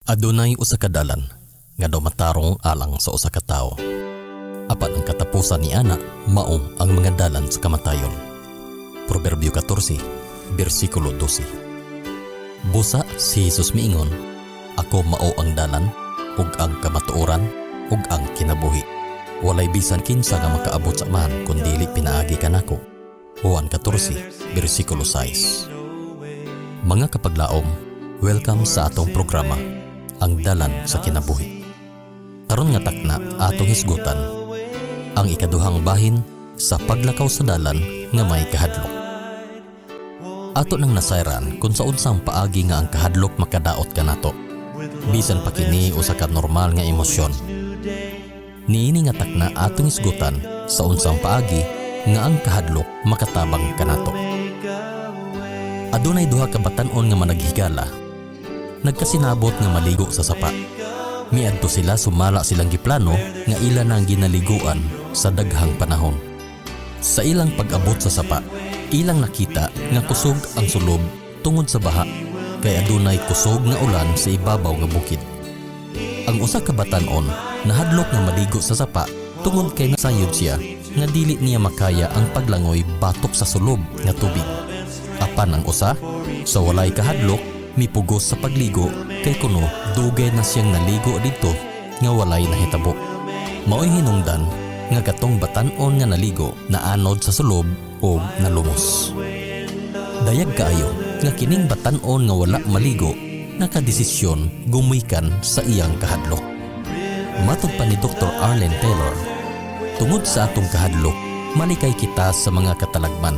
Adunay usa ka dalan nga daw matarong alang sa usa ka tawo. Apan ang katapusan ni ana mao ang mga dalan sa kamatayon. Proverbio 14, bersikulo 12. Busa si Jesus miingon, "Ako mao ang dalan ug ang kamatuoran ug ang kinabuhi. Walay bisan kinsa nga makaabot sa Amahan kun dili pinaagi kanako." Juan 14, bersikulo 6. Mga kapaglaom, welcome sa atong programa, Ang Dalan sa Kinabuhi. Karon nga takna, atong hisgutan ang ikaduhang bahin sa paglakaw sa dalan nga may kahadlok. Ato nang nasayran kung sa unsang paagi nga ang kahadlok makadaot kanato. Bisan pa kini usa ka normal nga emosyon. Niini nga takna, atong hisgutan sa unsang paagi nga ang kahadlok makatabang kanato. Adunay duha ka batan-on nga managhigala. Nagkasinabot nga maligo sa sapa. Miadto sila sumala silang giplano nga ila nang ginaliguan sa daghang panahon. Sa ilang pag-abot sa sapa, ilang nakita nga kusog ang sulob tungod sa baha kay adunay kusog nga ulan sa ibabaw nga bukid. Ang usa ka batan-on nahadlok nga maligo sa sapa tungod kay nasayod siya nga dili niya makaya ang paglangoy batok sa sulob nga tubig. Apan ang usa, sa walay kahadlok, mipugos sa pagligo kay kuno dugay na siyang naligo didto nga walay nahitabo. Maoy hinungdan nga katong batan-on nga naligo naanod sa sulob ug nalumos. Dayag kaayo nga kining batan-on nga wala maligo nakadesisyon gumuikan sa iyang kahadlok. Matod pa ni Dr. Arlene Taylor, tungod sa atong kahadlok, malikay kita sa mga katalagman.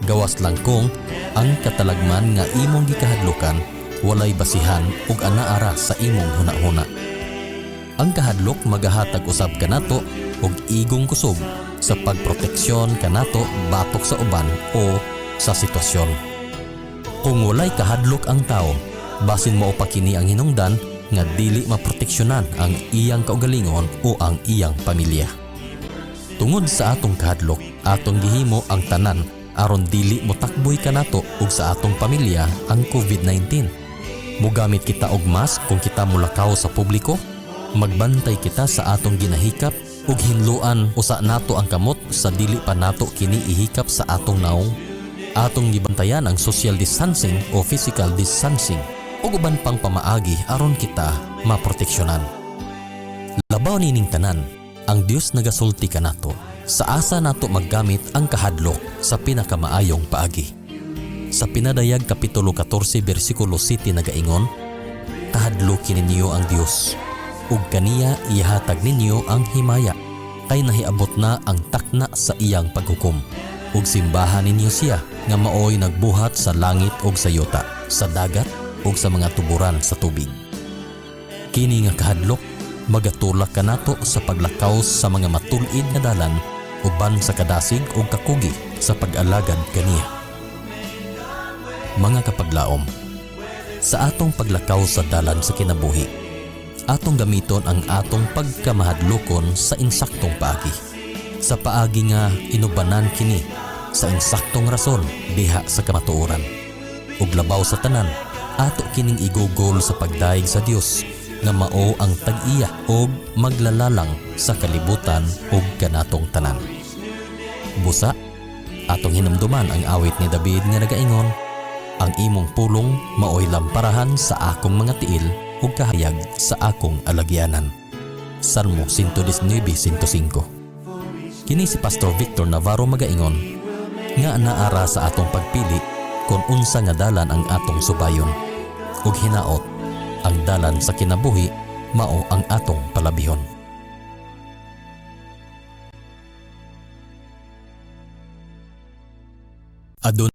Gawas lang kung ang katalagman nga imong gikahadlokan walay basihan ug anaara sa imong hunahuna. Ang kahadlok magahatag usab kanato og igong kusog sa pagproteksyon kanato batok sa uban o sa sitwasyon. Kung walay kahadlok ang tao, basin mao pa kini ang hinungdan nga dili maproteksyonan ang iyang kaugalingon o ang iyang pamilya. Tungod sa atong kahadlok, atong gihimo ang tanan aron dili motakboy kanato ug sa atong pamilya ang COVID-19. Mugamit kita og mask kung kita mulakaw sa publiko, magbantay kita sa atong ginahikap ug hinluan usa nato ang kamot sa dili pa nato kini ihikap sa atong naong. Atong gibantayan ang social distancing o physical distancing ug uban pang pamaagi aron kita maproteksyonan. Labaw nining tanan, ang Dios nagasulti kanato sa asa nato maggamit ang kahadlok sa pinakamaayong paagi. Sa Pinadayag kapitulo 14 bersikulo 7 nagaingon, "Kahadloki ninyo ang Dios ug kaniya ihatag ninyo ang himaya, kay nahiabot na ang takna sa iyang paghukom. Ug simbahan ninyo siya nga maoy nagbuhat sa langit ug sa yuta, sa dagat ug sa mga tuburan sa tubig." Kini nga kahadlok magatulak kanato sa paglakaw sa mga matul-id nga dalan uban sa kadasig ug kakugi sa pag-alagad kaniya. Mga kapaglaom, sa atong paglakaw sa dalan sa kinabuhi, atong gamiton ang atong pagkamahadlokon sa insaktong paagi. Sa paagi nga inubanan kini sa insaktong rason diha sa kamatuoran. Ug labaw sa tanan, ato kining igugol sa pagdayeg sa Dios nga mao ang tag-iya og maglalalang sa kalibutan ug kanatong tanan. Busa, atong hinumduman ang awit ni David nga nagaingon, "Ang imong pulong maoy lamparahan sa akong mga tiil ug kahayag sa akong alagyanan." Salmo 119:105. Kini si Pastor Victor Navarro magaingon nga naara sa atong pagpili kung unsa nga dalan ang atong subayon. Ug hinaot ang dalan sa kinabuhi mao ang atong palabihon. Adun